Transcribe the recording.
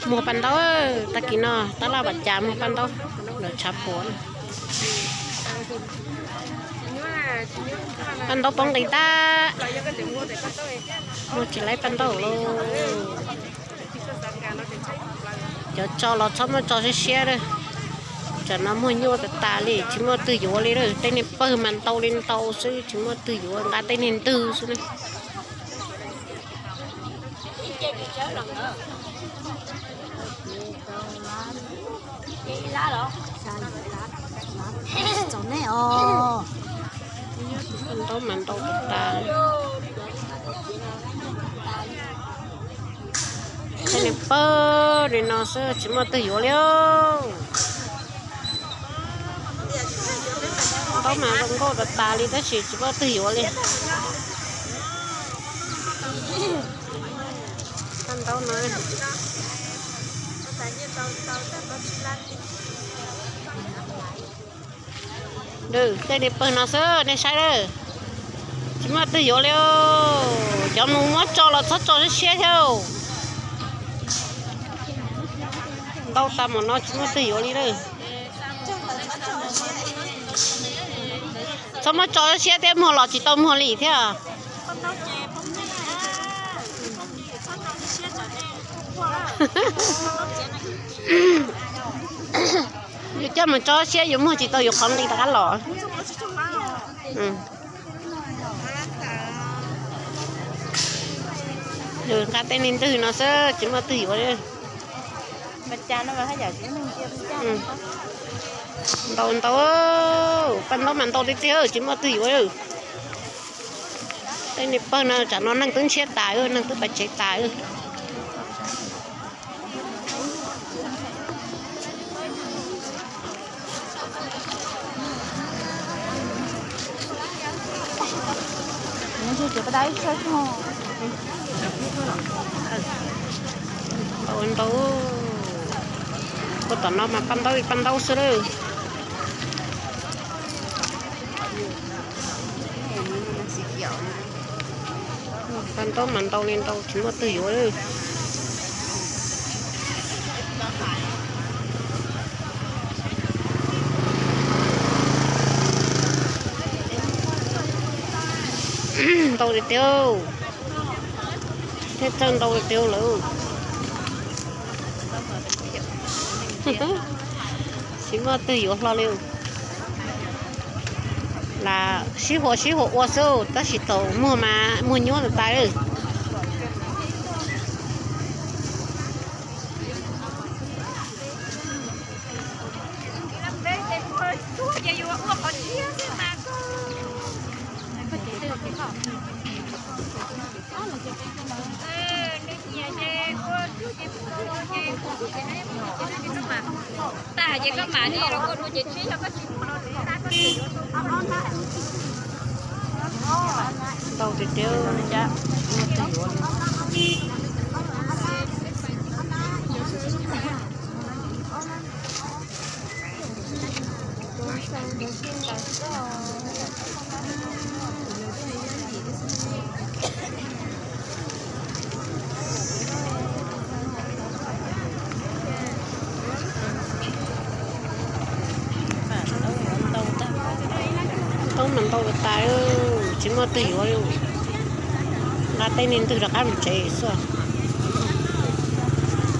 Muag paj ntaub, tag kis no tab laj Vam Cas muag paj ntaub, lawv tshav puam. Paj ntaub poob nqis tag, muag tsis laib paj ntaub lauj. Cov tso los txhob muab tso siab siab lawm. Tsam no muag nyuaj tas tas li, tsis muaj twg yuav li lawm. Tej niag pawg mas ntau li ntau xwb, tsis muaj twg yuav, nqa tej niag ntwg xwb na. Ntau mas ntau tas tas. Tej niag pawg li no xwb, tsis muaj twg yuav li. Ntau mas zoo nkauj tas tas li tab sis tsis muaj twg yuav li. Paj ntaub no. Tej niag pawg no xwb nej saib lawm. Tsis muaj twg yuav li. Cov mus muab tso los txhob tso siab siab thiab. Ntau tas mam no tsis muaj twg yuav li lawm. Txhob muab tso siab thiab, muag los tsis tau muag li thiab. Yuav coj mus tso siab yuav muag tsis tau yuav qhov nqi rov qab los. Nqa tej niag ntwg no xwb tsis muaj twg yuav li. Ntau ntau, paj ntaub mas ntau tiag tiag tsis muaj twg yuav. Tej niag pawg no tsam no neeg twb ntshiab tas, neeg twb pais tsev tas. Ntau ntau, puag tom no mas paj ntaub li paj ntaub xwb lawm. Paj ntaub mas ntau li ntau tsis muaj twg yuav li. Ntau tiag tiag, thiaj txawj ntau tiag tiag lawm. Tsis muaj twg yuav hlo li. Lam sib huas sib huas ua xwb tab sis thaum muag mas muag nyuaj tas tas. Ntau tiag tiag. Ntau mas ntau tas tas, tsis muaj twg yuav li. Nqa tej niag ntwg rov qab mus tsev xwb.